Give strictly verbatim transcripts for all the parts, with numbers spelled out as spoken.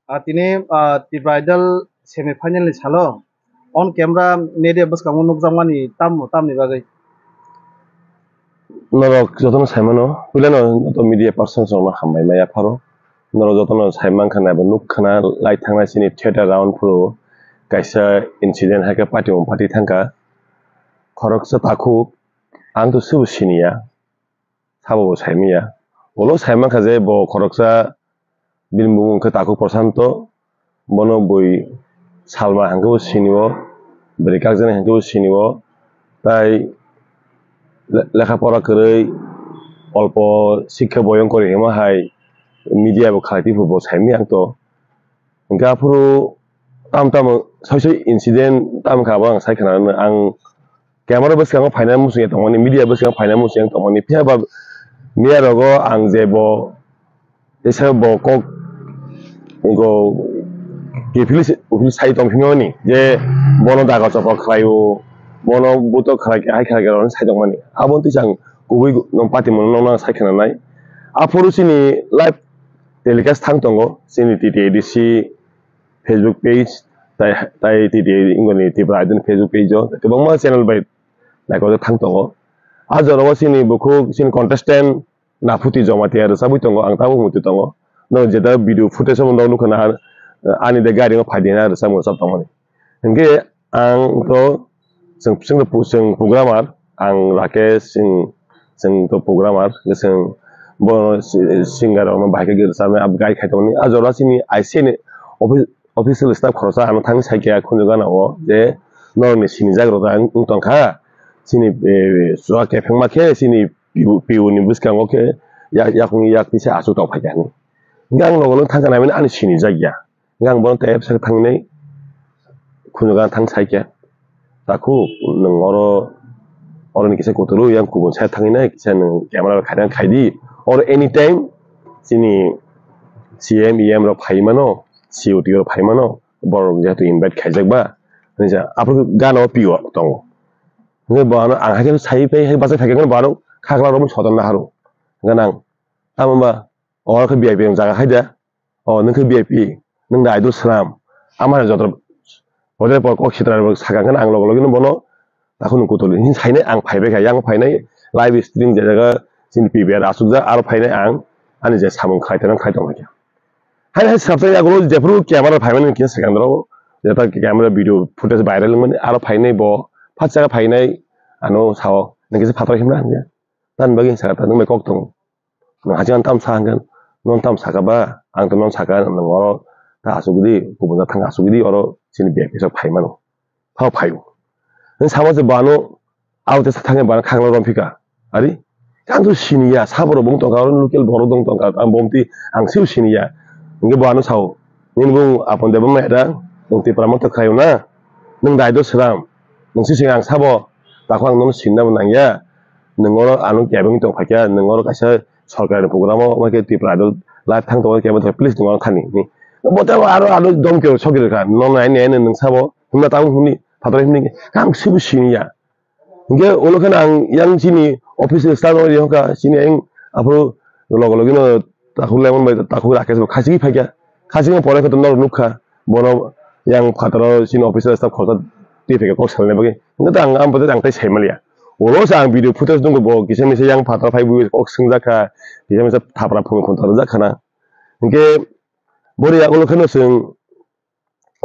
Ah, tini, ah, Tipra Idol semi final ni salo on camera media bwskango nukjakmani tamo tamni bagwi? Norok jotono saimano, puilano joto media persons rokno hambai maya pharo. Norok jotono saimankha naibo nukkhana lai thangnai chini theater round phuru kaisa incident hai khe party mung party thangkha. Khoroksa takhuk, ang to sobo siniya. Sabo bo saimanya. Ulo saimankha je bo khoroksa bini bumung wngkha Takhuk Prashanto, bono bui Salma hwnkhe bo sinio, bwrwi kakjani hwnkhe bo sinio, tai le-, lekha pora kwrwi olpo sikha boyong kori hima hai media bo khalai twi bo saimanya ang to. Hwnkhe aphuru tam tamo soi soi incident tam kha bo ang sai khna ang camera bwskango phaina muchung ya tongmani, media bwskango phaina muchung ya tongmani, phiya ba media rogo ang je bo teisa bo kok go kiphilwi se, uphilwi sai tong phimani je bono daga chopra khlaio, bono buto khlai hai khlai rok sai tongmani, abo twi chang kubui no party mono nang sai khna nai. Aphuru chini live telecast thang tongo chini T T A D C Facebook page, tai, tai T T A ingoni Tipra Idol Facebook page o kwbangma channel bai naikojak thang tongo. A jorao chini bukhuk chini contestant Naphuti Jamatia rwchabwi tongo, ang tabuk muitu tongo. No jeta video footage o nukha na, ani de gari o phai de na rwchapmung rwchap tongmani. Hwnkhe ang to chwng, chwng, chwng programmer, ang Rakesh, chwng, chwng to programmer, chwng bo si-, singer rokno bahai khe rwchabnai abo guide khai tongmani. A jora chini I C A ni office, official staff khoroksa ano thang sai khe khunju gana o je norokni sinijak rok wng tong kha. Chini, eh, chuak kephengma khe chini P U, P U ni bwskango khe yak, yakung yak tisa aswk tong phai kha hinwi. Hwnkhe ang logo logo thang kha naimani ani sinijak ya. Hwnkhe ang bono tei bwskango thangwi nai khunju gana thang sai khe. Takhuk nwng oro, oro ni kisa kuturu yang kubun side thangwi nai kisa nwng camera bai khaina khai di. Oro anytime chini C M, E M rok phai mano, C O T rok phai mano, borok jehetu invite khaijak ba, hinwi sa aphuru gana o P O tongo. Hwnkhe bo ano ang hai khe sai phai hai bachai phai khe bo ano khakla rok sotongo naharo. Hwnkhe nang tamo ba oro khe V I P jaga khai da. O nwng khe V I P, nwng da idol swnam. Ama hai joto bodai por kok sitra rok saka khe ang logo logi no bono takhuk nwng kutuli hinwi sainai ang phai bai kha. Yang phainai live stream je jaga chini P B R asukjak aro phainai ang ani je samung khai tongmani khai tong kha. Hai hai sabjak yagulo jephuru camera phaimani khe second rok jeta camera video footage viral wngmani aro phainai bo phatsa phainai ano sao nang kisa phataro himna hwnkhe. Tamni bagwi saka ta nwng bai kok tongo. Nwng haching ano tamo sa hwnkhe, nono tamo saka ba? Ang to nono saka, nwng oro ta asugwi di, kubun jat thang asugwi di, oro chini V I P sok phai mano. Phao phai o. Nwng sama se bo ano, abo teisa thangwi bo ano khaklo romphika. Ari, ang to siniya, sabo rok bo wng tongkha, oro local borok dong tongkha, ang bo wngtwi, ang sebo siniya. Hwnkhe bo ano sao, nini bung Apon Debbarma era, nwng Tipra Motha khlaio na? Nwng dai do sram, nwng sisi ang sabo, takhuk ang nono sinna bo nangya. Nwng oro ano kebeng tong phaikha, nwng oro kaisa sorkar ni program o, omo khe Tipra Idol live thang tongo, kebo thangkha, please nwng oro thani. Bo tei aro, aro dom khe sogwi rwkha, nono ani, ani nwng sabo, hwnma tamo hwnwi, phataro hwnwi, ang sebo siniya. Hwnkhe ulo kheno ang yang chini official staff rok rihokha, chini yang aphuru logo logi no takhuk Lemon bai takhuk Rakesh bo khachigwi phaikha. Khachigwi pore khe to norok nukha, bono yang phataro chini official staff khoroksa twi phaikha kok salna bagwi. Hwnkhe to ang, ang bo tei ang tei sai manliya. Ulo se ang video footage nukgo, bo kisa misa yang phataro phai bui kok swngjak kha, kisa misa thapra phung phung thapjak khana. Hwnkhe bori yagulo kheno chwng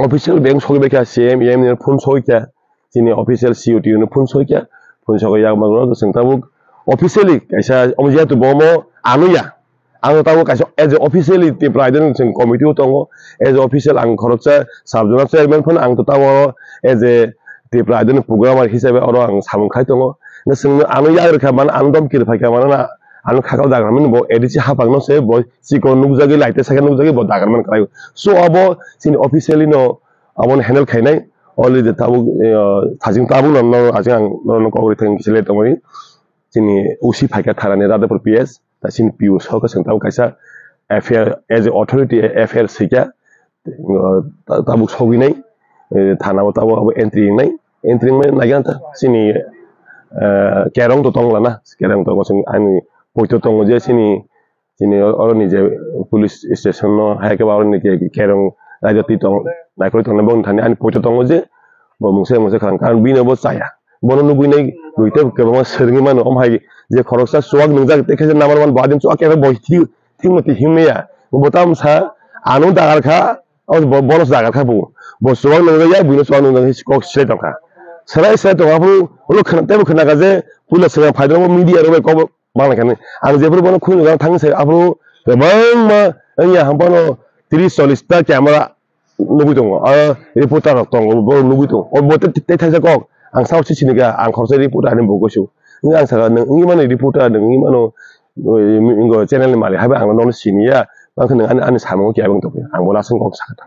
official bank sogwi bai kha, C M, E M ni phone sogwi kha, chini official C O T ni phone sogwi kha, phone sogwi yak magwrwng chwng tabuk officially kaisa omo jehetu bo omo ano ya. Ang tabuk kaisa as a officially Tipra Idol ni chwng committee o tongo, as a official ang khoroksa sub zonal chairman phano ang to tabuk as a Tipra Idol ni programmer hisabe oro ang samung khai tongo. Chwng ano yak rwkha mano, ano domki rwphai kha mano na, ano khakal dagra mani bo A D C hapang no se bo chikon nukjagwi, light sakhe nukjagwi bo dagra man kwlai. So abo chini officially no abo no handle khainai. Already tabuk, eh, thajing tabuk no, no, ajing ang no, no kok rithang kisa le tongmani. Chini O C phaikha tharani Radhapur P S, ta chini P O sokha chwng tabuk kaisa F I R as a authority F I R swikha, eh, ta-, tabuk sogwi nai, eh, thana o tabuk abo entry wngnai, entry wngmani naiga ta chini, eh, kerong to tongla na, kerong to chwng ani poito tongo je chini Chini oro ni je police station no hai khe ba oro ni ke kerong raida twi tong naikolwi tongnai bong thani ani poito tongo je bo mungsa mungsa khang kan bini bo chaya bono nugwi nai bui tei kwbangma swrwngwi mano omo hai je khoroksa chuwak nungjak tei khe namar man bo adin chuwak khe bo thik thik mati himya bo tam sa ano dagar kha. Abo bo-, bono se dagar kha bo. Bo chuwak nungjak ya, buino chuwak nungjak khe kok selai tongkha. Selai selai tongkha aphuru ulo khna-, teibo khnakha je puila swkang phaidrogo media rok bai kok banglaikha hinwi. Ang jephuru bono khulumjak thang se aphuru kwbangma wngya hwnphano tris chollis ta camera nugwi tongo. Aro reporter rok tongo, borok nugwi tongo. O bo tei, tei thaisa kok ang sao se sinikha, ang khoroksa reporter hinwi bo goisu. Wngkha ang sakha, "Nwng wngwi mano reporter, nwng wngwi mano, o, channel ni malik, haibai ang nono siniya." Tamo khe nwng ani, ani samung khe abang tongkhe. Ang bo lasing kok sakha ta.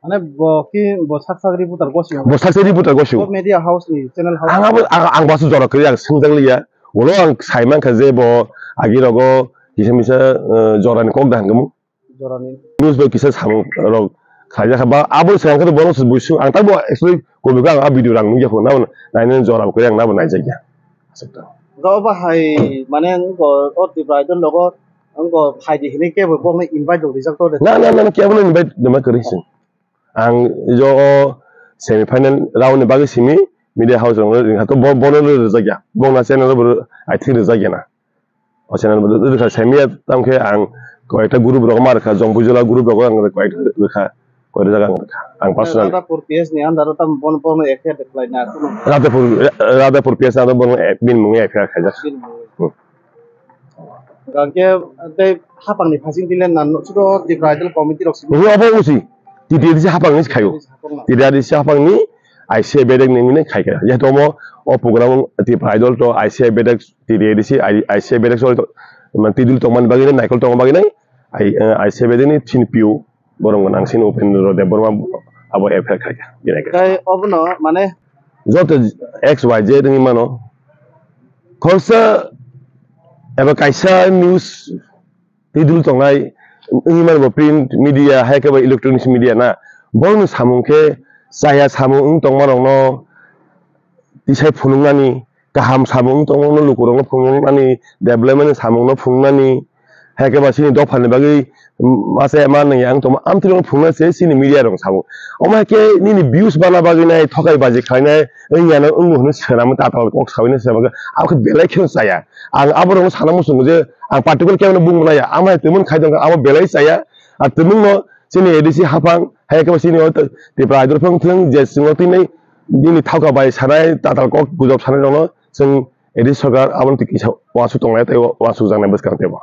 Mane bo ki, bo sak sak reporter gosi. Bo sak sak reporter gosi. Bo media house ni channel house. Ang abo, ang, ang basu jora kwrwi ang swngjak liya. Ulo ang sai mankha je bo agi rogo kisa misa, eh, jora ni kok da hangkhe mo. Jorani. News bai kisa samung rok khaijak kha. Ba abo swkang khe bono se buisuk. Ang tamo actually komikha ang a video rang nukya kho. Nabo nainani jora bo kwrwi ang nabo naijakya. Aswk ta. Ga obo hai mane wngkha o Tripura Idol logo wngkha phaidi hinwi kebo bokno invite rok rijak to de. Na, na, na, na, kebono invite rwma kwrwi se. Ang jo o semi final round ni bagwi simi media house rok ringkha to bo-, bono rwjakya. Bokna channel bo I think rwjakya na. O channel bo rwkha semiya tamkhe ang koyekta group rok ma rwkha, Jongpuijala group rok ang koyekta rwkha, koyekta jaga ang rwkha. Ang personal. Radhapur P S ni under o tam bon, bono F I R declare na kuno. Radhapur, Radhapur P S ni under bono, eh, bini mungwi F I R khaijak. Bini mungwi. Hmm. Gangke tei hapang ni phasing tile nan no chudo Tripura Idol committee rok simi. Obo, obo usi. T T A D C hapang ni khayo. Hapang na. T T A D C hapang ni I C I bedek ni mine khaikha. Jehetu omo o program Tripura Idol to I C I bedek T D A D C, I-, I C I bedek sori to, mane, twi dul tongmani bagwi nai, naikol tongmani bagwi nai, I, eh, I C I bedek ni chini P O borok nang sini Upendra Debbarma abo F I R khaikha, bini khe. Tei obono, mane? Joto X Y Z wngwi mano. Khoroksa eba kaisa news twi dul tongnai, wngwi mano bo print media, hai khe bo electronics media na. Borokni samung khe chaya samung wng tongma rokno tisai phunuknani, kaham samung wng tongmano lukurokno phunuknani, development ni samungno phunuknani, hai khe ba chini dophani bagwi, mm, masa ma nangya wng tongma, amtwino phunuknai se chini media rok samung. Omo hai khe nini views bana bagwi nai, thokai baji khlainai, wngya no wngo hwnwi swnamwi tatal kok sawi no swnamwi khe, abo khe belai kheno chaya. Ang aborokno sana muchungo je, ang particular kebono bungmani ya, amo hai twimon khai tongkha, abo belai chaya. Ar twimungno chini A D C haphang, hai khe ba chini o Tripura Idol phang thwng je chwngno tini nini thauka bai sanai, tatal kok gujok sanai rokno chwng A D C sarkar aboni twi kisa uansuk tongnai tei uansuk jaknai bwskang teibo.